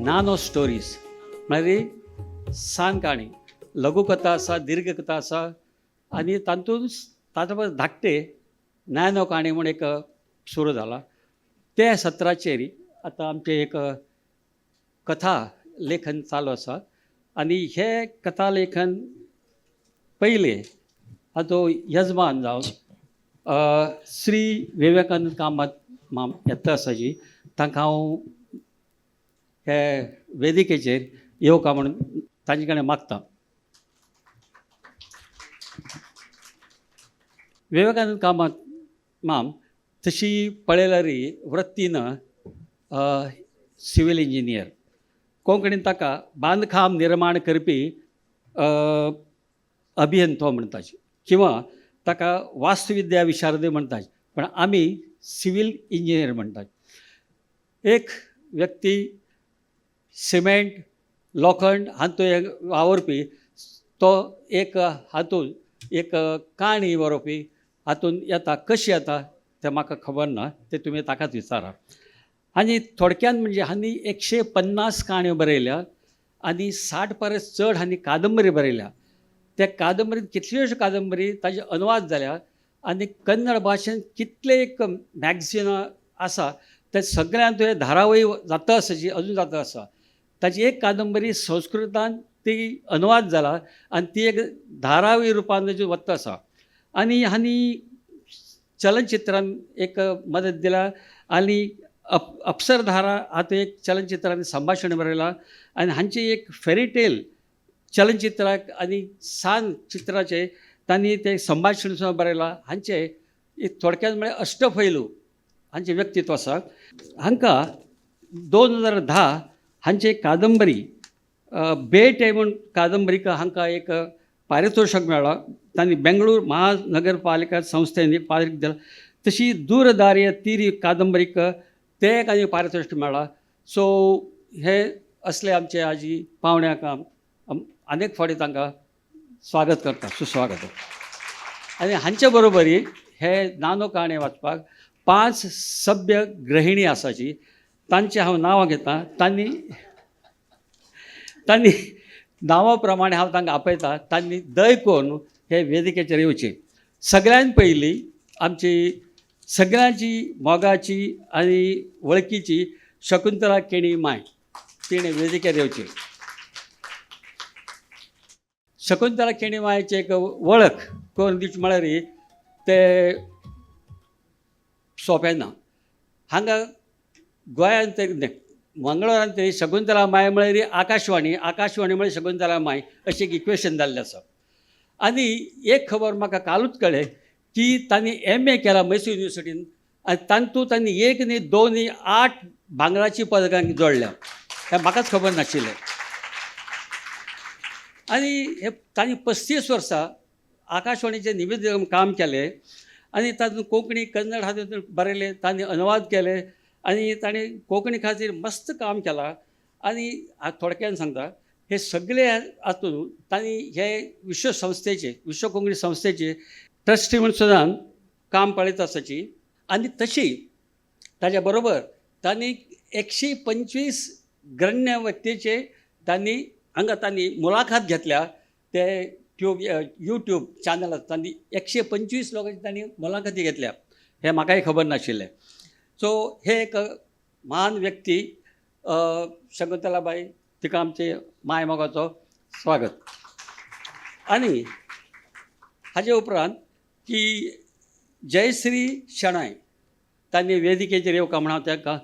नानो स्टोरीज म्हळ्यार सान काणी, लघुकथा आसा, दीर्घकथा आसा आनी तातूंत ताच्या परस धाकटे नॅनो काणी म्हूण एक सुरू जाला. त्या सत्राचेर आतां आमचें एक कथा लेखन चालू आसा आनी हें कथा लेखन पयलें हाचो यजमान जावन श्री विवेकानंद कामत माम येता आसा जी, तांकां हांव हे वेदिकेचेर येवका म्हणून तांचे कडेन मागता. विवेकानंद कामत माम तशी पळयल्यार वृत्तीन सिवील इंजिनियर, कोंकणीन ताका बांदकाम निर्माण करपी अभियंतो म्हणटात किंवा ताका वास्तुविद्या विशारद म्हणटात, पण आमी सिवील इंजिनियर म्हणटात. एक व्यक्ती सिमेंट लोखंड हातूंत वावुरपी, तो एक हातूंत एक काणी बरोवपी हातूंत येता, कशी येता तें म्हाका खबर ना, तें तुमी ताकाच विचारा. आनी थोडक्यान म्हणजे हांणी 150 काणयो बरयल्या आनी 60 परस चड हांणी कादंबरी बरयल्या. त्या कादंबरीत कितल्योश्यो कादंबरी ताजे अनुवाद जाल्या आनी कन्नड भाशेन कितले एक मॅगझिनां आसा ते सगळ्यांत तुवें धारावळी जाता आसा, जी अजून जाता आसा. ताची एक कादंबरी संस्कृतान ती अनुवाद जाला आनी ती एक धारावळी रुपान जी वता आसा. आनी हांणी चलनचित्रान एक मदत दिला आनी अप्सरधारा हातूंत एक चलनचित्रान संभाशण बरयलां आनी हांची एक फेरीटेल चलनचित्राक आनी सान चित्राचे तांणी तें संभाशण सुद्दां बरयलां. हांचें एक थोडक्यात म्हळ्यार अष्टपैलू हांचें व्यक्तित्व आसा. हांकां 2010 हांची कादंबरी बेट म्हूण कादंबरीक हांकां एक पारितोशक मेळ्ळां. तांणी बेंगळूर महानगरपालिका संस्थेन पारितोशीक दिलां. तशी दूरदार्य तिरी कादंबरीक ते एक आनी पारितोशीक मेळ्ळां. सो हे असले आमचे आजी पावण्याक अनेक फावटी तांकां स्वागत करता, सुस्वागत. आनी हांचे बरोबरी हे नानो काणी वाचपाक 5 सभ्य गृहिणी आसाची, तांचें हांव नांवां घेता. तांणी तांणी नांवा प्रमाणे हांव तांकां आपयता, तांणी दय करून हे वेदिकेचेर येवचें. सगळ्यान पयलीं आमची सगळ्यांची मोगाची आनी वळखीची शकुंतला केणी माय, तिणें वेदिकेर येवची. शकुंतला केणी मायची एक वळख करून दिवची म्हळ्यार ते सोंपें ना. हांगा गोंयांत तरी मंगळूरांत तरी शकुंतला माय म्हळ्यार आकाशवाणी, आकाशवाणी म्हळ्यार शकुंतला माय अशें एक इक्वेशन जाल्लें आसा. आनी एक खबर म्हाका कालूच कळ्ळें की तांणी MA केला मैसूर युनिवर्सिटीन आनी तातूंत तांणी 1 न्ही 2 न्ही 8 भांगराची पदकां जोडल्या, हें म्हाकाच खबर नाशिल्लें. आनी हे तांणी 35 वर्सां आकाशवाणीचें निवेदन काम केलें आनी तातूंत कोंकणी कन्नड हातूंत बरयलें, तांणी अनुवाद केले आनी तांणी कोंकणी खातीर मस्त काम केलां. आनी थोडक्यान सांगता, हे सगळे हातूंत तांणी हे विश्वसंस्थेचे, विश्व कोंकणी संस्थेचे ट्रस्टी म्हूण सुद्दां काम पळयत आसाची. आनी तशी ताच्या बरोबर तांणी 125 गण्य व्यक्तीचे तांणी हांगा तांणी मुलाखत घेतल्या. ते ट्यूब यूट्यूब चॅनल तांणी 125 लोकांची तांणी मुलाखती घेतल्या, हें म्हाकाय खबर नाशिल्लें. सो हे एक महान व्यक्ती शकुंतलाबाई, तिका आमचे माय मोगाचो स्वागत. आनी हाजे उपरांत की जयश्री शणै तांणी वेदिकेचेर येवका म्हण हांव तांकां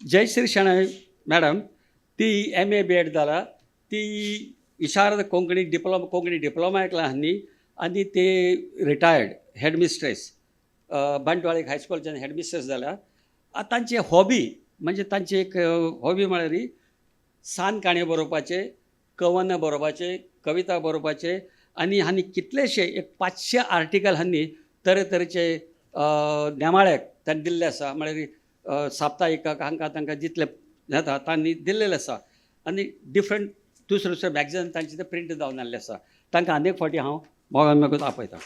जयश्री शणै मॅडम ती MA B.Ed जाला, ती विशारद कोंकणी डिप्लोमा, कोंकणी डिप्लोमा ऐकला हांणी आनी ते रिटायर्ड हेडमिस्ट्रेस बंटवाळ एक हायस्कूलच्यान हेडमिस्ट्रेस जाल्या. आतां तांची हॉबी म्हणजे तांची एक हॉबी म्हळ्यार सान काणयो बरोवपाचे, कवनां बरोवपाचे, कविता बरोवपाचे आनी हांणी कितलेशे एक 500 आर्टिकल हांणी तरेतरेचे नेमाळ्याक तांणी दिल्ले आसा. म्हळ्यार साप्ताहिकाक हांकां तांकां जितले जाता तांणी दिल्लेले आसा आनी डिफरंट दुसरे दुसरे मॅगझिन तांचे ते प्रिंट जावन आयिल्ले आसा. तांकां अनेक फावटी हांव मोगान मागून आपयता.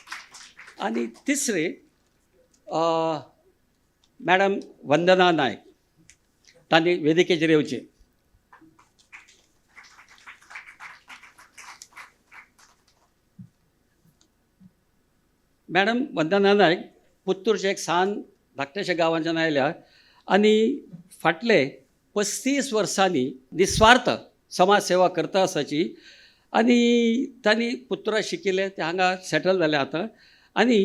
आनी तिसरे मॅडम वंदना नायक, तांणी वेदिकेचेर येवचें. मॅडम वंदना नायक पुत्तूरचे एक सान धाकट्याशा गांवांच्यान आयल्या आनी फाटले 35 वर्सांनी निस्वार्थ समाज सेवा करता आसाची. आनी तांणी पुत्तुरा शिकिल्ले, ते हांगा सेटल जाले आतां. आनी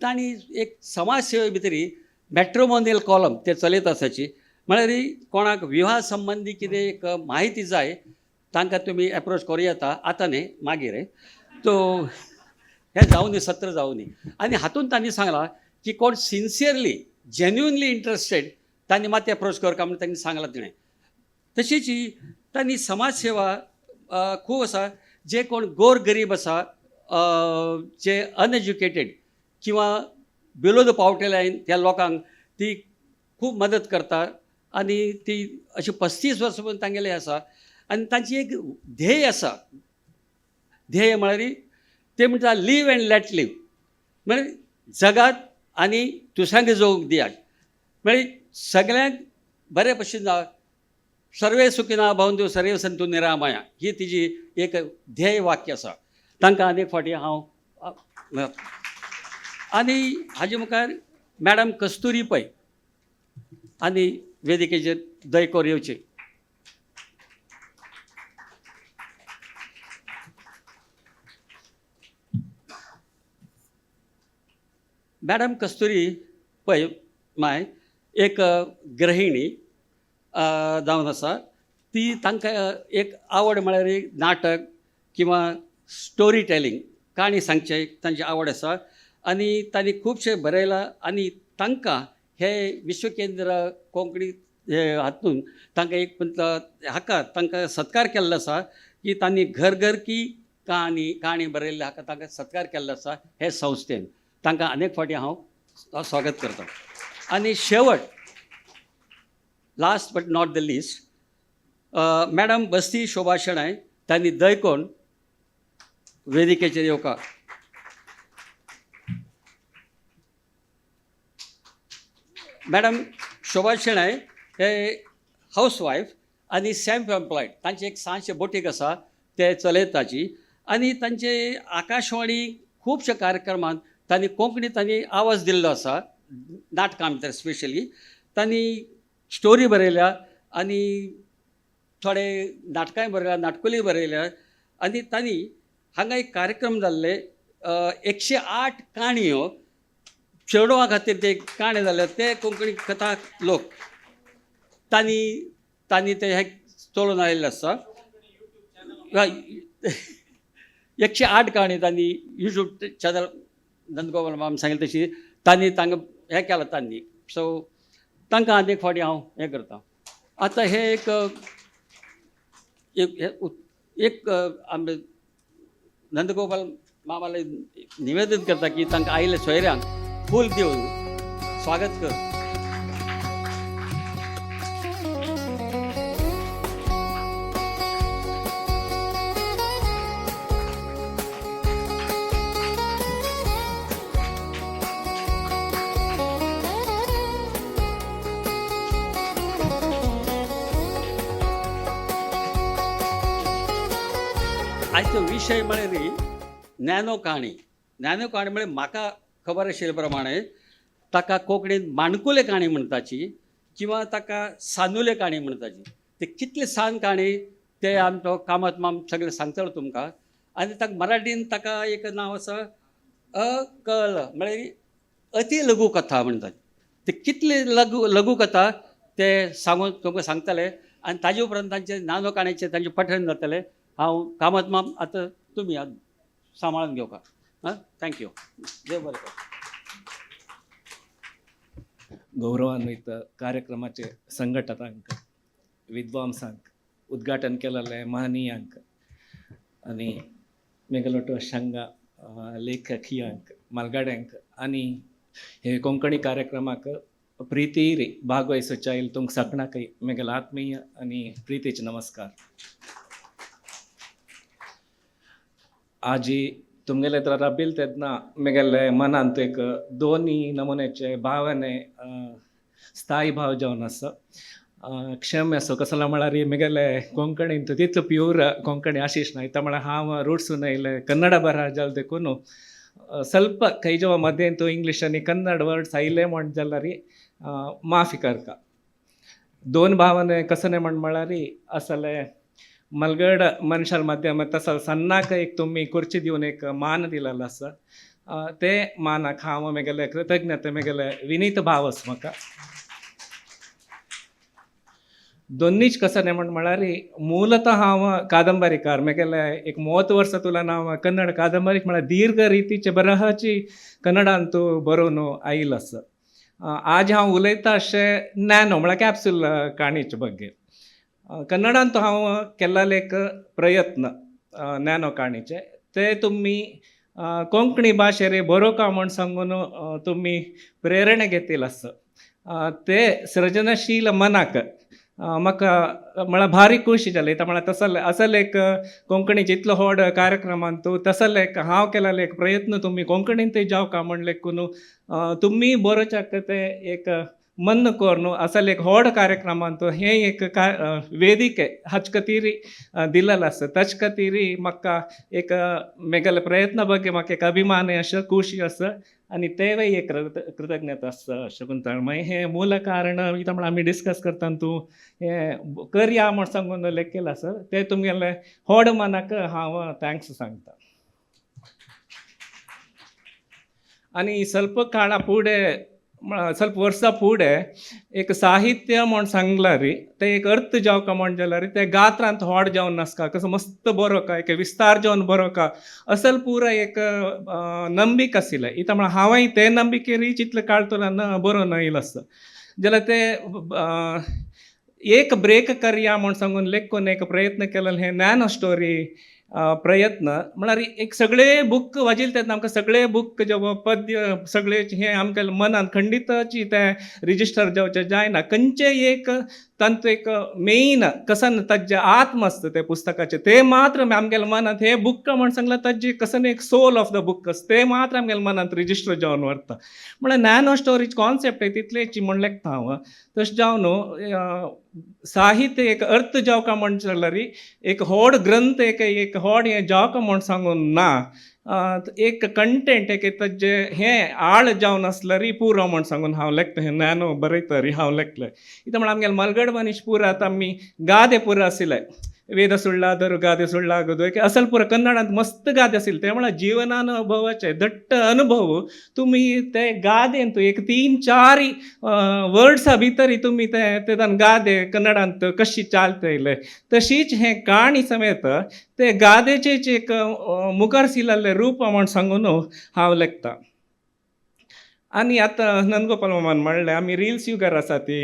तांणी एक समाज सेवे भितरी मॅट्रोमोनियल कॉलम ते चलयत आसाची. म्हळ्यार कोणाक विवाह संबंदी कितें एक म्हायती जाय तांकां तुमी एप्रोच करूं येता. आतां न्ही, मागीर तो हें जावं न्ही, सत्र जावं न्ही. आनी हातूंत तांणी सांगलां की कोण सिन्सियरली जेन्युनली इंट्रस्टेड तांणी मात एप्रोच करका म्हूण तांणी सांगलां तिणें. तशीच ही तांणी समाज सेवा खूब आसा. जे कोण गोर गरीब आसा, जे अनएज्युकेटेड किंवा बिलो the poverty line त्या लोकांक ती खूब मदत करता. आनी ती अशी 35 वर्सां पसून तांगेलें आसा. आनी तांची एक ध्येय आसा. ध्येय म्हळ्यार ते म्हणटा लीव अँड let leave, म्हळ्यार जगात आनी दुसऱ्यांक जगूंक दियात. म्हळ्यार सगळ्यांक बरे भशेन सर्वे सुखिना भवन्तु सर्वे संतु निरामया ही तिजी एक ध्येय वाक्य आसा. तांकां आनी एक फावटी हांव आनी हाजे मुखार मॅडम कस्तुरी पै आनी वेदिकेचेर दयकोर येवचे. मॅडम कस्तुरी पै माय एक गृहिणी जावन आसा. ती तांकां एक आवड म्हळ्यार एक नाटक किंवा स्टोरी टेलिंग, काणी सांगचें तांची आवड आसा. आनी तांणी खुबशें बरयलां. आनी तांकां हे विश्वकेंद्र कोंकणी हे हातून तांकां एक हाका तांकां सत्कार केल्लो आसा की तांणी घर घर की काणी काणी बरयल्ली हाका तांकां सत्कार केल्लो आसा हे संस्थेन. तांकां अनेक फावटी हांव स्वागत करता. आनी शेवट, last but not the least, madam Basti Shobha Shenoy तांणी दयकोन वेदिकेचेर येवका. मॅडम शोभा शेणय हे हावस वायफ आनी सेल्फ एम्प्लॉयड. तांचे एक ल्हानशें बोटीक आसा ते चलयताची. आनी तांचे आकाशवाणी खुबशे कार्यक्रमांत तांणी कोंकणी तांणी आवाज दिल्लो आसा. नाटकां भितर स्पेशली तांणी स्टोरी बरयल्या आनी थोडे नाटकांय बरयल्या, नाटकुलीय बरयल्या. आनी तांणी हांगा एक कार्यक्रम जाल्ले 108 काणयो चेडवां खातीर ते काणी जाल्ले ते कोंकणी कथा लोक तांणी तांणी ते हे चलोवन आयिल्ले आसा. 108 काणी तांणी युट्यूब चॅनल नंदगोपाल माम सांगितलें तशी तांणी तांकां हें केलां तांणी. सो तांकां आनी एक फावटी हांव हें करता. आतां हें एक एक एक आमी नंदगोपाल मामाले निवेदन करता की तांकां आयिल्ल्या सोयऱ्यांक फूल दिवन स्वागत कर. आयचो विशय म्हळ्यार नॅनो काणी. नॅनो काणी म्हळ्यार म्हाका खबर आशिल्ले प्रमाणे ताका कोंकणीन माणकुले काणी म्हणटाची किंवा ताका सानुले काणी म्हणटाची. ते कितले सान काणी ते आमचो कामत माम सगळें सांगतलो तुमकां. आनी ताका मराठीन ताका एक नांव आसा अकल, म्हळ्यार अति लघु कथा म्हणटात. ते कितले लघु लघुकथा ते सांगून तुमकां सांगतले. आनी ताजे उपरांत तांचे नानो काणयेचें तांचें पठण जातलें. हांव कामत माम आतां तुमी सांबाळून घेवका. आं, thank you. देव बरें करूं. गौरवान्वित कार्यक्रमाचे संघटकांक, विद्वांसांक, उद्घाटन केलेले महनीयांक आनी मेगलोटो शंगा लेखकियांक, मालगाड्यांक आनी हे कोंकणी कार्यक्रमाक प्रितीरी भागवहिसूच्या आयल तुमकां सगळ्यांकय मेगेलो आत्मीय आनी प्रितीचे नमस्कार. आजी तुमगेले तर रबील तेन्ना मेगेले मनांत एक दोनी नमुन्याचे भावने स्थायी भाव जावन आसा. क्षम्य आसो कसलो म्हळ्यार मेगेले कोंकणींत तितलो प्यूर कोंकणी आशिश ना. इता म्हळ्यार हांव रुट्सून येयले कन्नड बरा जाल देखून ಸ್ವಲ್ಪ ಕೈಜವ ಮಧ್ಯಂತು इंग्लीश आनी कन्नड वर्ड्स आयले म्हण जाल्यार माफी करता. दोन भावने कसने म्हण म्हळ्यार असले मलगड मनशाल माध्यम तसो सन्नाक एक तुमी खुर्ची दिवन एक मान दिलेलो आसा, ते मानाक हांव मेगेले कृतज्ञते, मेगेले विनीत भाव आसा म्हाका. दोन्नीच कसने म्हण म्हळ्यार ಮೂಲತಃ हांव कादंबरीकार. मेगेले एक 30 वर्सां तुला हांव कन्नड कादंबरी म्हळ्यार दीर्घ रितीचे बरहाची कन्नडांतू बरोवन आयिल्लो आसा. आज हांव उलयता अशें नॅनो म्हळ्यार कॅप्सूल काणयेचे ಬಗ್ಗೆ. कन्नडांत हांव केल्लो एक प्रयत्न नॅनो काणयेचे ते तुमी कोंकणी भाशेर बरोवका म्हण सांगून तुमी प्रेरणा घेतील आसा. ते सृजनशील मनाक म्हाका म्हळ्यार भारी खोशी जाली. आतां म्हळ्यार तसले असल एक कोंकणीचे इतलो व्हड कार्यक्रमांतू तसले एक हांव केलेलो एक प्रयत्न तुमी कोंकणींतय जावका म्हण लेखून तुमी बरोवच्याक ते एक मन करून असल एक व्हड कार्यक्रमांत हें एक वेदिके हाचे खातीर दिलेलें आसा. ताचे खातीर म्हाका एक मेगेले प्रयत्न ಬಗ್ಗೆ म्हाका एक अभिमान आसा, खोशी आसा आनी तेवूय एक कृतज्ञता आसा शकुंतळ. मागीर हें मूल कारण कितें म्हळ्यार आमी डिस्कस करता तूं हें करया म्हण सांगून लेखकेलें आसा, तें तुमगेलें व्हड मनाक हांव thanks सांगता. आनी ಸ್ವಲ್ಪ काळा फुडें ಸ್ವಲ್ಪ वर्सां फुडें एक साहित्य म्हण सांगल्यार तें एक अर्थ जावका म्हण जाल्यार तें गात्रांत व्हड जावन नासता, कसो मस्त बरोवका एक विस्तार जावन बरोवका असल पुरा एक नंबिक आशिल्लें. इतां म्हळ्यार हांवूय ते नंबिकेर चितले काळतलो बरोवन येयलो आसा. जाल्यार ते एक ब्रेक करया म्हण सांगून लेखून एक प्रयत्न केलो. हें नॅनो स्टोरी प्रयत्न म्हळ्यार एक सगळे बूक वाचिल्ले तेन्ना आमकां सगळे बूक जेव पद्य सगळे हें आमकां मनांत खंडिताची तें रिजिस्टर जावचें जायना. खंयचें एक तांचो एक मेन कसन ताजें आत्म आसता ते पुस्तकाचें तें मात्र आमगेल्या मनांत हें बूक म्हण सांगलां ताजें कसन एक सोल ऑफ the book आसता तें मात्र आमगेल्या मनांत रिजिस्टर जावन व्हरता. म्हळ्यार नॅनो स्टोरीज कॉन्सेप्ट तितलेच म्हण लेखता हांव. तशें जावन साहित्य एक अर्थ जावका म्हण जाल्यार एक व्हड ग्रंथ एक एक व्हड हें जावका म्हण सांगून ना, एक कंटेंट एक ताजें हें आळ जावन आसल्यार पुरो म्हण सांगून हांव लेखता. हें नॅनो बरयता हांव लेखलें. कितें म्हळ्यार आमगेले मलगड मनीस पुरा आतां आमी गादे पुरा आशिल्ले, ವೇದ ಸುಳ್ಳಾದರೂ ಗಾದೆ ಸುಳ್ಳಾಗದು ಏಕೆ ಅಸಲ್ ಪೂರ ಕನ್ನಡಾंत मस्त गादे आशिल्ले. ते म्हळ्यार जिवनानुभवाचे दट्ट अनुभव तुमी ते गादेंत एक 3-4 वर्ड्सा भितर तुमी ते तेदान गादे कन्नडांत कशी चालतले तशीच हें काणी समेत ते गादेचेच एक मुखार सिलल्लें रूप म्हण सांगून हांव लेखता. आनी आतां नंदगोपाल मामान म्हणलें आमी रिल्स युगार आसा ती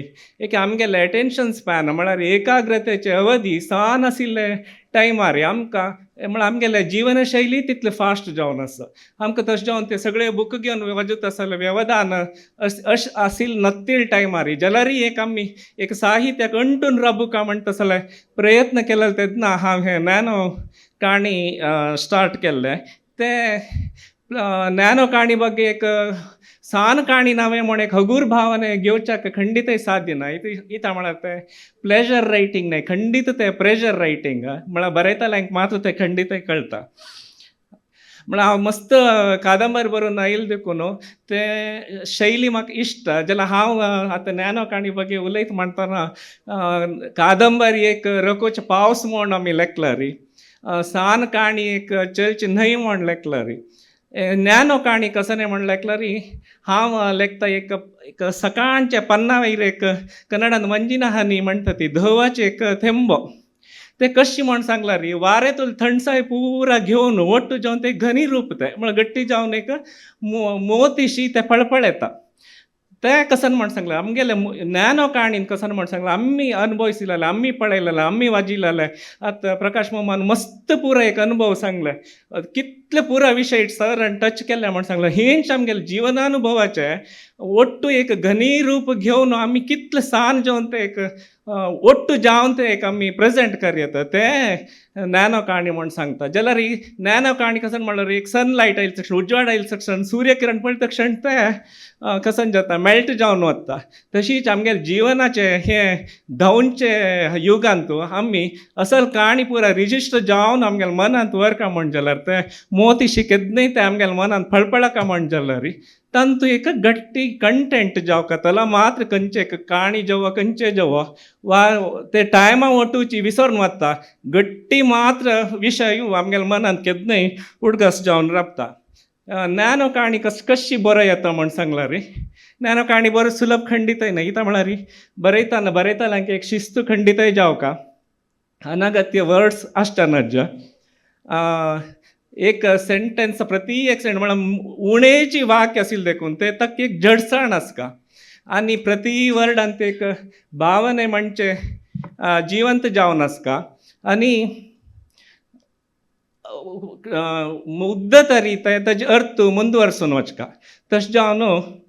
एक आमगेलें एटेन्शन स्पॅन म्हळ्यार एकाग्रतेचे अवधी सान आशिल्ले टायमार आमकां म्हळ्यार आमगेलें जिवनशैली तितलें फास्ट जावन आसा. आमकां तशें जावन ते सगळे बूक घेवन वाजत आसले व्यवधान अश आशिल्ले नत्तील टायमार जाल्यारय एक आमी एक साहित्याक अंटून राबूका म्हणटा तसले प्रयत्न केले तेन्ना हांव हें नॅनो काणी स्टार्ट केल्लें. तें नॅनो काणी ಬಗ್ಗೆ एक सान काणी नावें म्हण एक हगूर भावने घेवच्याक खंडीतय साध्य ना. इतां म्हळ्यार तें प्लेजर रायटींग न्हय, खंडीत तें प्रेजर रायटींग म्हळ्यार बरयतल्यांक मात्र तें खंडीतय कळटा. म्हळ्यार हांव मस्त कादंबरी बरोवन आयिल्लें देखून तें शैली म्हाका इश्ट. जाल्यार हांव आतां नॅनो काणी ಬಗ್ಗೆ उलयता म्हणटना कादंबरी एक रकोच पावस म्हण आमी लेखला री, सान काणी एक चर्च न्हंय म्हण लेखला री, नॅनो काणी कसने म्हण लेखला री. हांव लेखता एक एक सकाळच्या पन्ना वयर एक कन्नडान मंजिना हनी म्हणटा ती धवाचें एक थेंबो ते कशी म्हण सांगला री वारेंतूल थंडसाय पुरा घेवन ಒಟ್ಟು जावन ते घनी रूप ते म्हळ्यार गट्टी जावन एक मोतीशी ते फळफळ येता. ते कसन म्हण सांगलें आमगेले नॅनो काणीन कसन म्हण सांगलें आमी अनुभविसलेले, आमी पळयलेले, आमी वाजिल्ले. आतां प्रकाश मामान मस्त पुरा एक अनुभव सांगले, कितले पुरा विशय सरान टच केले म्हण सांगलें. हेंच आमगेले जिवनानुभवाचे ಒಟ್ಟು एक घनी रूप घेवन आमी कितले सान जावन ते एक ಒಟ್ಟು जावन ते एक आमी प्रेजेंट करयता. ते न्यानो काणी म्हण सांगता. जाल्यार ही न्यानो काणी कसन म्हणल्यार एक सनलायट आयले तक्षण, उजवाड आयले तक्षण, सूर्यकिरण पडले तक्षण तें कसन जाता, मेल्ट जावन वता. तशीच आमगेले जिवनाचें हें धांवचे युगांत आमी असल काणी पुरा रिजिस्टर जावन आमगेले मनांत वरका म्हण जाल्यार तें मोती केन्नाय तें आमगेले मनांत फळफळका म्हण जाल्यार तांतू एक गट्टी कंटेंट जावका तला मात्र खंयचे काणी जेवो खंयचे जेवो वा ते टायमा वटूची विसरून वता, गट्टी मात्र विशय आमगेले मनांत केन्नाय उडगास जावन रावता. ज्ञानो काणी कशी बरो येता म्हण सांगला रे, ज्ञानो काणी बरो सुलभ खंडीतय न्हय. कित्याक म्हळ्यार बरयतना बरयतल्यांक एक शिस्तू खंडीतय जावका, अनगत्य वर्ड्स आसता ज्या एक सेंटेन्स प्रति एक सेंट म्हळ्यार उणेची वाक्य आशिल्लें देखून ते तक एक जडसाण आसता आनी प्रति वर्डांत एक भावने म्हणचे जिवंत जावन आसता आनी मुग्ध तरी ताजे अर्थ ಮುಂದುವರ್ಸೋನು वचका. तशें जावन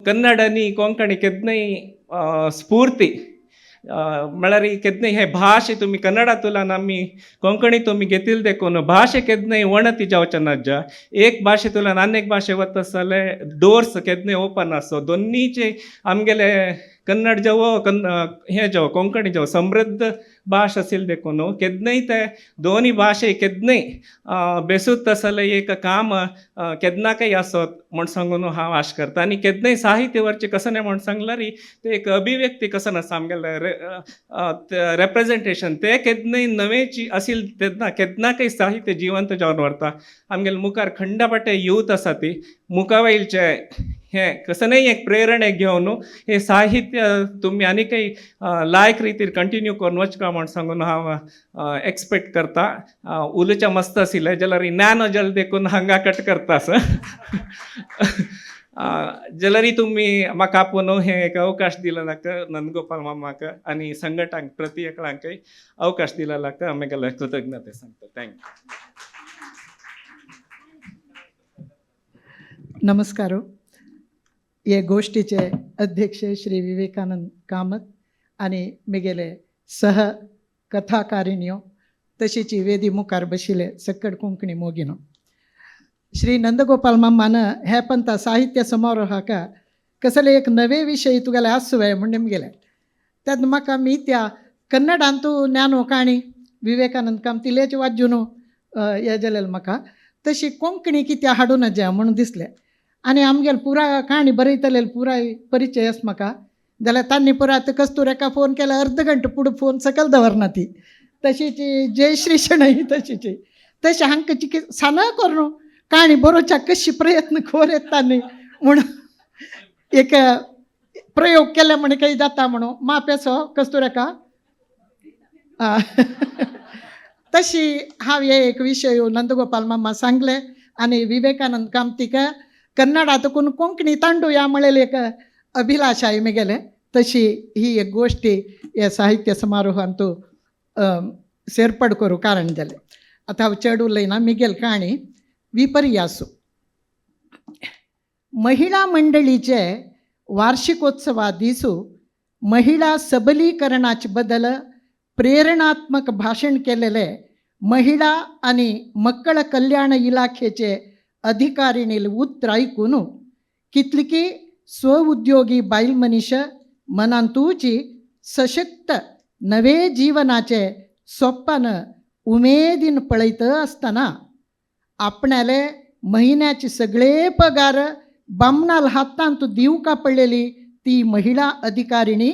कन्नड आनी कोंकणी केन्नाय स्फूर्ती म्हळ्यार केन्नाय हे भाशे तुमी कन्नडांतल्यान आमी कोंकणी तुमी घेतिल्ले देखून भाशे केन्नाय वणती जावचे ना ज्या एक भाशेंतल्यान आनी एक भाशे वता जाल्यार डोर्स केन्नाय ओपन आसो. दोनीचे आमगेले कन्नड जावो हें जावो कोंकणी जावो समृद्ध भाश आशिल्ली देखून केन्नाय ते दोनी भाशे केन्नाय बेसूत आसले एक काम केन्नाकय आसत म्हण सांगून हांव आश करता. आनी केन्नाय साहित्य वरचें कसलें म्हण सांगल्यार तें एक अभिव्यक्ती कसं आसा आमगेलें रेप्रेजेंटेशन तें केन्नाय नवेंची आशिल्लें तेन्ना केन्नाकय साहित्य जिवंत जावन व्हरता. आमगेले मुखार खंडापाटे यूथ आसा ती मुखावयलचे हें कसलेंय एक प्रेरणा घेवन हें साहित्य तुमी आनीकय लायक रितीर कंटिन्यू करून वचका म्हण सांगून हांव एक्सपेक्ट करता. उलोवचें मस्त आशिल्लें जाल्यार ज्ञान जल देखून हांगा कट करता सर. जाल्यार तुमी म्हाका आपोवन हें एक अवकाश दिला नाका नंदगोपाल मामाक आनी संघटांक प्रति एकळांकय अवकाश दिला नाका आमी कृतज्ञते सांगता. Thank you. नमस्कार. हे गोष्टीचे अध्यक्ष श्री विवेकानंद कामत आनी मिगेले सह कथाकारिण्यो तशीच वेदी मुखार बशिल्ले सक्कड कोंकणी मोगिनो श्री नंदगोपाल मामान हे पंता साहित्य समारोहाक कसले एक नवे विशय तुगेले आसूं म्हण निमगेले तेन्ना म्हाका मी त्या कन्नडांतू ज्ञानो काणी विवेकानंद कामतीलेच वाजून हे जालेलें म्हाका तशी कोंकणी कित्याक हाडूं नजे म्हणून दिसलें. आनी आमगेले पुराय काणी बरयतले पुराय परिचय आसा म्हाका जाल्यार तांणी पुराय आतां कस्तुरेका फोन केल्यार अर्द घंटो पुढे फोन सकयल दवरना ती तशीच जयश्री शणै तशीच तशें हांकां चिकी साना करून काणी बरोवच्याक कशी प्रयत्न कोर येता तांणी म्हूण एक प्रयोग केले म्हण काही जाता म्हणून माप येसो कस्तुरेका तशी हांव हे एक विशय नंदगोपाल मामा सांगले आनी विवेकानंद कामतीक कन्नडातकून कोंकणी तांडुया म्हळेली एक अभिलाषाय मेगेले तशी ही एक गोष्टी हे साहित्य समारोहांतू सेर्पड करूं कारण जालें. आतां हांव चड उलयना. मिगेल काणी विपर्यासू. महिळा मंडळीचे वार्षिकोत्सवा दिसू महिळा सबलीकरणाचे बदल प्रेरणात्मक भाशण केलेले महिळा आनी मक्कळ कल्याण इलाखेचे अधिकारिणील उत्र ऐकून कितलीकी स्वउद्योगी बायल मनीस मनांतूची सशक्त नवे जीवनाचे सोपान उमेदीन पळयत आसतना आपणाले महिन्याचे सगळे पगार बामणाल हातांत दिवका पडलेली ती महिळा अधिकारिणी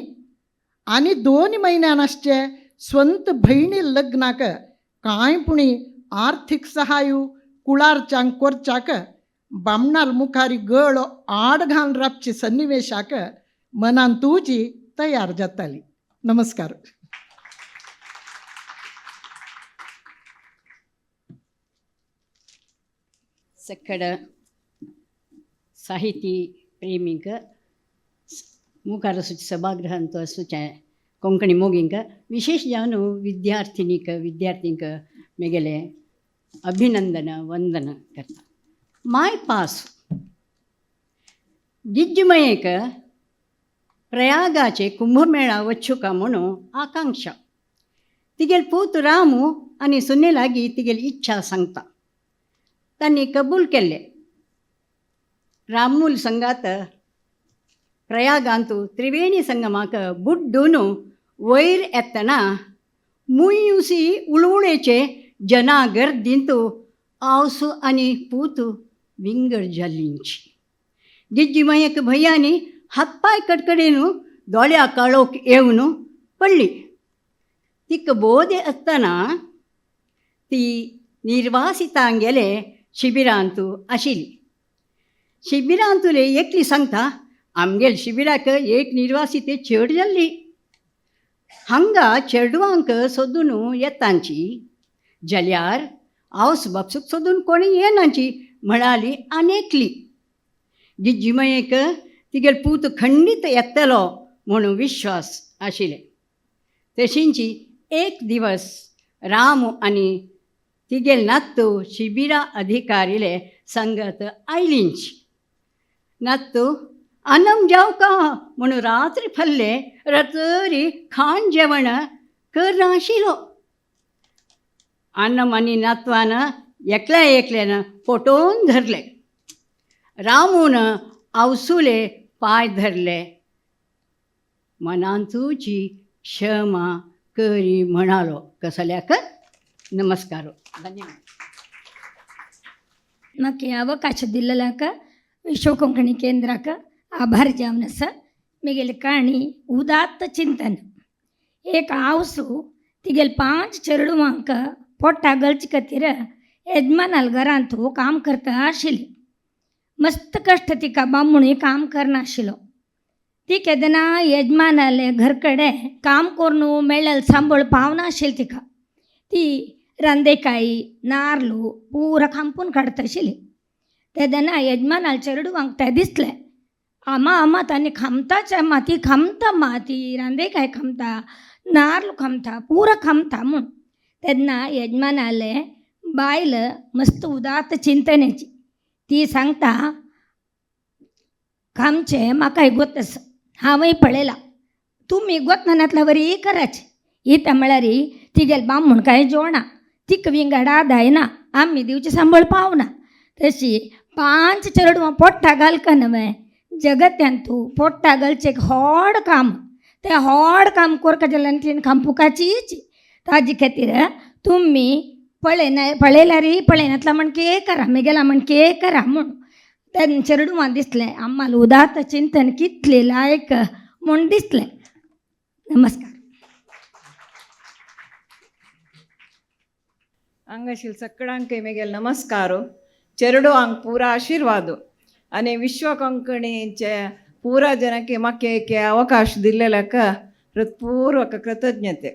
आनी 2 म्हयन्यान आसचे स्वंत भयणी लग्नाक कांय पुणी आर्थीक सहाय कुळारच्यांक कोरच्याक बामणाल मुखारी गळो आड घालून राबची सन्निवेशाक मनान तुजी तयार जाताली. नमस्कार. सक्कड साहिती प्रेमीक मुखार सुच सभागृहांत सुचे कोंकणी मोगींक विशेष जावन विद्यार्थिनीक विद्यार्थींक मेगेले अभिनंदन वंदन करता. माय पास दिग्मयेक प्रयागाचे कुंभमेळा वचुका म्हणून आकांक्षा. तिगेल पूत रामू आनी सुने लागीं तिगेली इच्छा सांगता. तांणी कबूल केल्लें. रामूल संगात प्रयागांतू त्रिवेणी संगमाक बुड्डून वयर येतना मुयूसी उळउळेचे जना गर्दींतू आवसू आनी पूत विंगड जाल्लींची. गिज्जी मयक भंयानी हातपाय कडकडेन दोळ्या काळोख येवन पडली. तिका बोध आसतना ती निर्वासितांगेले शिबिरांतू आशिल्ली. शिबिरांतुले एकली सांगता आमगेल शिबिराक एक निर्वासिते चेड जाल्ली. हांगा चेडवांक सोदून येतांची जाल्यार आवस बापसूक सोदून कोणी येनाची म्हणाली आनी एकली. गिज्जीमयेक तिगेल पूत खंडीत येतलो म्हणून विश्वास आशिल्ले. तशींची एक दिवस रामू आनी तिगेल नात्तू शिबिरा अधिकारीले संगत आयलींची. नात्तू आनम जावका म्हणून रात्री फल्ले रतरी खाण जेवण करनाशिल्लो. आनम आनी नातवान एकल्या एकल्यान फोटोन धरले. रामून आवसुले पांय धरले. मनांतूची क्षमा करी म्हणालो. कसल्याक नमस्कार. धन्यवाद. म्हाका अवकाश दिल्लेल्याक विश्व कोंकणी केंद्राक आभार जावन आसा. मिगेली काणी उदात्त चिंतन. एक आवसू तिगेल 5 चेडवांक पोटा गलचे खातीर येजमानाल घरांत काम करता आशिल्ली. मस्त कश्ट तिका बामणूय काम करनाशिल्लो. ती केदना यजमानाले घर कडेन काम करून मेळ्ळें सांबळ पावनाशिल्ली तिका. ती रांदेकाई नार्लू पुरा खांपून काडता आशिल्ली. तेदना यजमानाल चेडवांक तें दिसलें आमा आमा तांणी खामताच आमा ती खामता मा ती रांदेकाय खामता नार्ल खामता पुरा खामता म्हूण. तेन्ना यजमानाले बायल मस्त उदात्त चिंतनेची ती सांगता खामचें म्हाकाय गोत आसा हांवूय पळयलां तुमी गोतनातल्या वरी कराचे. इता म्हळ्यार तिगेल बामूण कांय जेवणा तिका विंगड आदायना आमी दिवचे सांबळ पावना. तशी 5 चेडवां पोट्टा घालका न्हय जगत्यांतू पोट्टा घालचें एक व्हड काम. तें व्हड काम कोरका जाल्यार तीण खांपुकाचीच. ताजे खातीर तुमी पळयना पळयल्यार पळयनातला म्हण के करा मेगेला म्हण के करा म्हूण. तेन्ना चेडवां दिसलें आम्हाला उदात्त चिंतन कितलें लायक म्हूण दिसलें. नमस्कार. हांगाशील सगळ्यांक मेगेल नमस्कार. चेडवांक पुरा आशिर्वाद आनी विश्व कोंकणीचे पुरा जनಕ್ಕೆ म्हाका एक अवकाश दिल्लेल्याक हृत्पूर्वक कृतज्ञते.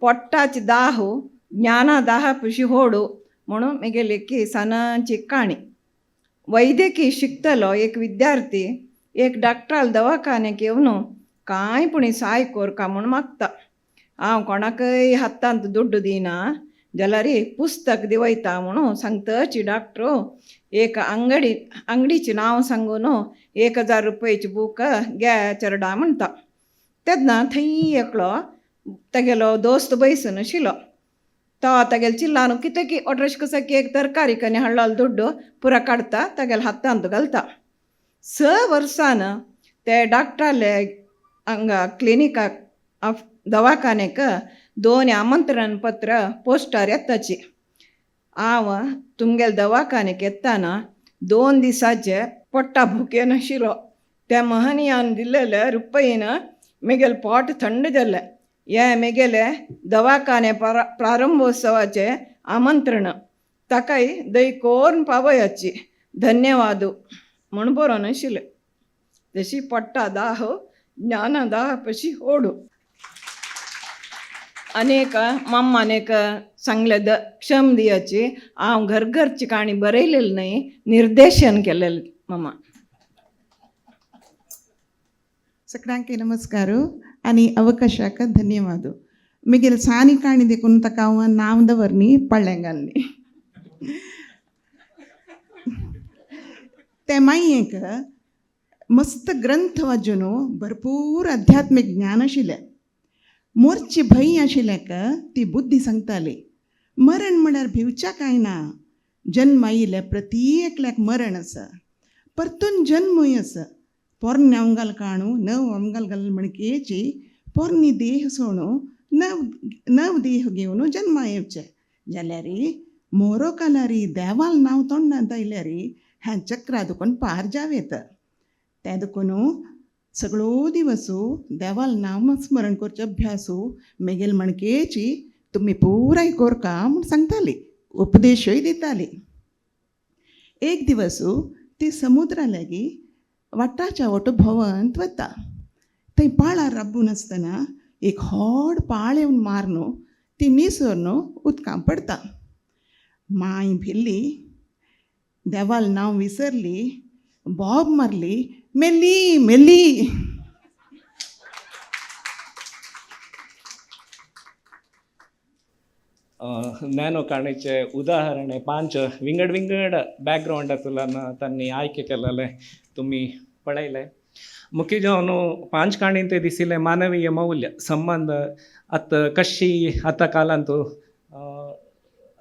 पोट्टाची दाहू ज्ञाना दाह पशी होडू म्हणून मेगेली की सणांची काणी. वैद्यकी शिकतलो एक विद्यार्थी एक डॉक्टराल दवाखान्याक येवन कांय पुणी साय कोरका म्हूण मागता. हांव कोणाकय हातांत दुड्डू दिना जाल्यार पुस्तक दिवयता म्हणून सांगतची डॉक्टर एक अंगडी अंगडीचें नांव सांगून 1000 रुपयाची बूक घे चेरडा म्हणटा. तेन्ना थंय एकलो तेगेलो दोस्त बैसून आशिल्लो. तो तागेले चिल्लान कितें की ऑड्रेश कसो एक तरकारी कन्या हाडलो दुड्डू पुरा काडटा तागेले हातांत घालता. 6 वर्सान ते डॉक्टराले हांगा क्लिनिकाक दवाखान्याक 2 आमंत्रण पत्र पोस्टार येताची. हांव तुमगेले दवाखान्याक येताना 2 दिसाचे पोट्टा भुकेन आशिल्लो. त्या महनियान दिल्लेले रुपयेन मेगेले पोट थंड जालें. हे मेगेले दवाखाने प्रारंभोत्सवाचे आमंत्रण ताकाय दय कोरून पावयाची धन्यवाद म्हूण बरोवन आशिल्लें. तशी पोट्टा दाह ज्ञान दाह पशी ओडू. अनेक मम्मान एक सांगलें the क्षम दियाची हांव घर घरची काणी बरयलेली न्हय निर्देशन केलेलें मम्मा. सगळ्यांक नमस्कार आनी अवकाशाक धन्यवाद. मिगेल सानी काणी देखून ताका हांव नांव दवरनी पळ्ळेंगालनी. ते मायेक मस्त ग्रंथ वाचून भरपूर आध्यात्मीक ज्ञान आशिल्लें. मोरची भंय आशिल्ल्याक ती बुद्धी सांगताली, मरण म्हळ्यार भिवच्या कांय ना, जन्म आयिल्ल्या प्रती एकल्याक मरण आसा, परतून जन्मूय आसा. पोरणे अंगाल काणू नव अंगाल घाल म्हणकेची पोरणी देह सोणू नव नव देह घेवन जन्मा येवचें जाल्यार मोरो कालारी देवाल नांव तोंडांत आयल्यार ह्या चक्रा दुखून पार जाव येता. तें देखून सगळो दिवसू देवाल नाम स्मरण करचे अभ्यासू मेगेल म्हणकेची तुमी पुराय कोरका म्हूण सांगताली, उपदेशूय दिताली. एक दिवसू ती समुद्रा लागीं वाटाच्या वटो भोंवंत वता. थंय पाळार राबून आसतना एक व्हड पाळ येवन मारनू ती निसरून उदकां पडता. मांय भिल्ली, देवाल नांव विसरली, बोब मारली, मेली मेली. नॅनो काणीचे उदाहरण 5 विंगड विंगड बॅकग्रावंडांतल्यान तांणी आयके केलेलें तुमी पळयलें. मुख्य जावन 5 काणीन ते दिसिल्लें मानवीय मौल्य संबंद आतां कशी आतां कालांत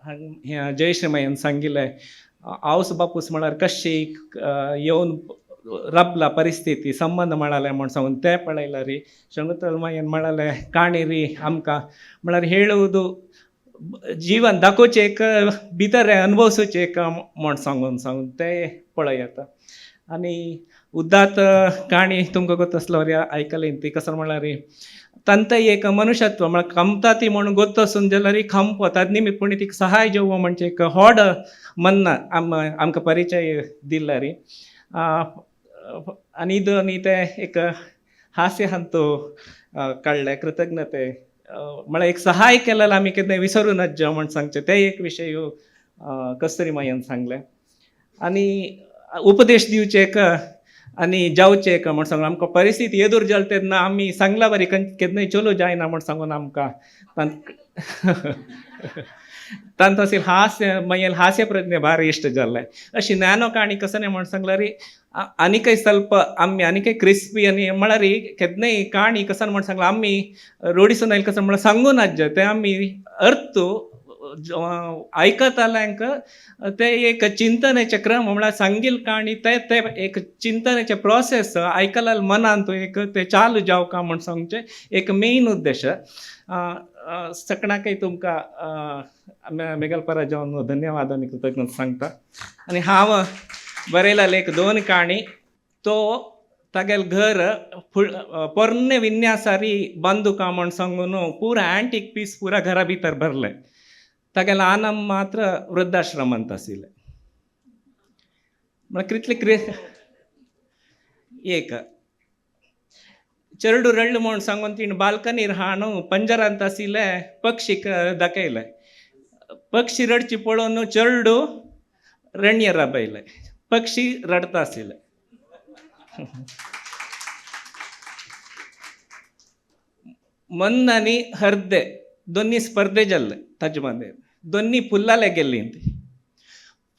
हें जयश्रीमायन सांगिल्लें आवस बापूस म्हळ्यार कशी येवन रबला परिस्थिती संबंद म्हळाले म्हण सांगून तें पळयलें री. शंकुतलमायन म्हळालें काणी री आमकां म्हळ्यार ಹೇಳುವುದು जीवन दाखोवचें एक भितर अनुभवचें एक म्हण सांगून सांगून तें पळयता. आनी उदात काणी तुमकां गोत आसलो आयकली ती कसो म्हळ्यार तांकां एक मनुष्यत्व म्हळ्यार खमता ती म्हणून गोत आसून जाल्यार खंप ताज निमित्त पूण तिका सहाय जेवो म्हणजे एक व्हड मन्न आमकां परिचय दिला री. आनी आनी तें एक हास्य हांतू काडलें कृतज्ञते म्हळ्यार एक सहाय केलें आमी केन्ना विसरूं नज म्हण सांगचें तें एक विशय कस्तुरी मायन सांगलें. आनी उपदेश दिवचे एक आनी जावचें एक म्हण सांगून आमकां परिस्थिती येदूर जाल तेन्ना आमी सांगला बरी केन्नाय चलो जायना म्हण सांगून आमकां तांतूत असेल हास्य मागीर हास्य प्रज्ञे भारी इश्ट जाल्लें. अशी नॅनो काणी कसं म्हण सांगल्यार आनीकय ಸ್ವಲ್ಪ आमी आनीकय क्रिस्पी आनी म्हळ्यार केन्नाय काणी कसं म्हण सांगलां आमी रोडिसून आयल कसं म्हळ्यार सांगून नाज्य तें आमी अर्थ आयकताल्यांक ते एक चिंतनाचे क्रम म्हळ्यार सांगील काणी ते ते एक चिंतनाचे प्रोसेस आयकल्या मनांत एक ते चालू जावका म्हण सांगचें एक मेन उद्देश. सकणाकय तुमकां मेगलपरा जावन धन्यवाद आनी कृतज्ञता सांगता. आनी हांव बरयला लेख 2 काणी. तो तागेल घर पोरणे विन्यासारी बांदुका म्हण सांगून पुरा अँटीक पीस पुरा घरा भितर भरलें. तागेल आनम मात्र वृद्धाश्रमांत आशिल्लें. म्हळ्यार कितले क्रे एक चेरडू रडलें म्हूण सांगून तिणें बाल्कनीर हाणू पंजरांत आशिल्लें पक्षीक दाखयलें. पक्षी रडची पळोवन चेरडू रणयेर राबयलें, पक्षी रडता आशिल्ले. मन्न आनी हर्दे दोनी स्पर्धे जाल्ले ताजे मदें दोनी फुल्लाले गेल्लीं ती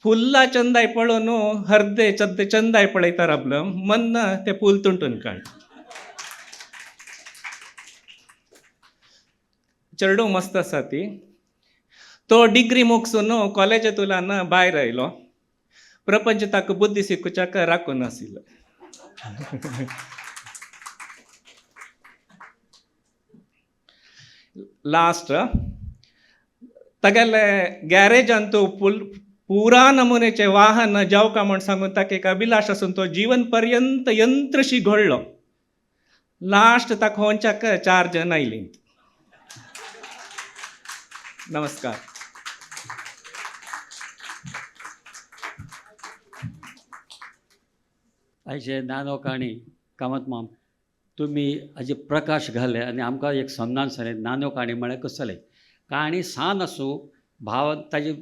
फुल्लां चंदाय पळोवन हर्दे चद्दे चंदाय पळयता राबलो मन्न तें फूल तुंटून काड. चेरडूं मस्त आसा ती. तो डिग्री मुगसून कॉलेजांतल्यान भायर आयलो. प्रपंच ताका बुद्धी शिकूच्याक राखून आशिल्लो. लास्ट तागेले गॅरेजांत पुरा नमुनेचे वाहन जावका म्हण सांगून ताका एक अभिलाश आसून तो जीवन पर्यंत यंत्रशी घडलो. लास्ट ताका होंच्याक 4 जण आयलीं. नमस्कार. आयचे नानो काणी कामत माम तुमी हाजे प्रकाश घाले आनी आमकां एक समजान सांगलें नानो काणी म्हळ्यार कसलें. काणी सान आसूं भाव ताजी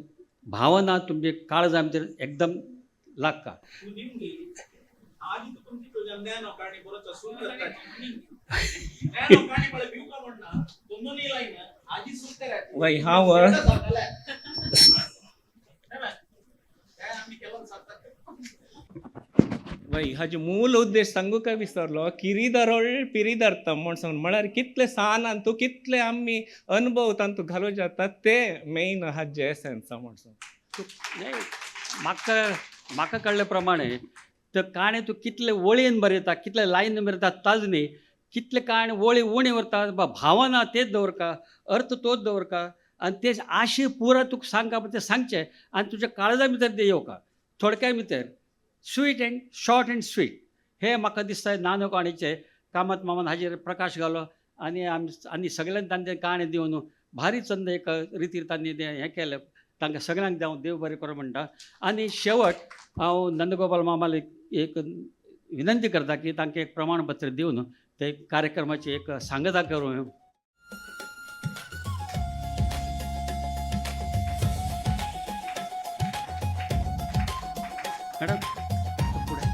भावना तुमचे काळजा भितर एकदम लागता. वय हांव वय हाजे मूल उद्देश सांगू काय विसरलो किरिदरोळ पिरिदर्तम म्हण सांगून म्हळ्यार कितले सान तूं कितले आमी अनुभव तांतू घालूं जाता ते मेन हाजे एसेन्स म्हण सांगून. नाही, म्हाका म्हाका कळ्ळे प्रमाणे तर काणी तूं कितले वळीन बरयता, कितले लायन बरयता ताज न्ही, कितले काणी वळी उणी उरता, भावना तेच दवरका, अर्थ तोच दवरका आनी ते आशय पुरा तुका सांगका पण ते सांगचे आनी तुज्या काळजा भितर ते येवका. थोडक्या भितर sweet and short and sweet हे म्हाका दिसता नानो काणयेचे कामत मामान हाजेर प्रकाश घालो आनी आमी आनी सगळ्यांनी तांचे काणी दिवन भारी चंद एक रितीर तांणी तें हें केलें. तांकां सगळ्यांक हांव देव बरें करूं म्हणटा. आनी शेवट हांव नंदगोपाल मामाक एक विनंती करता की तांकां एक प्रमाणपत्र दिवन ते कार्यक्रमाची एक सांगता करूं. मॅडम पुढे.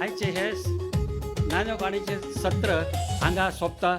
आयचे हे नानो काणयेचें सत्र हांगा सोंपता.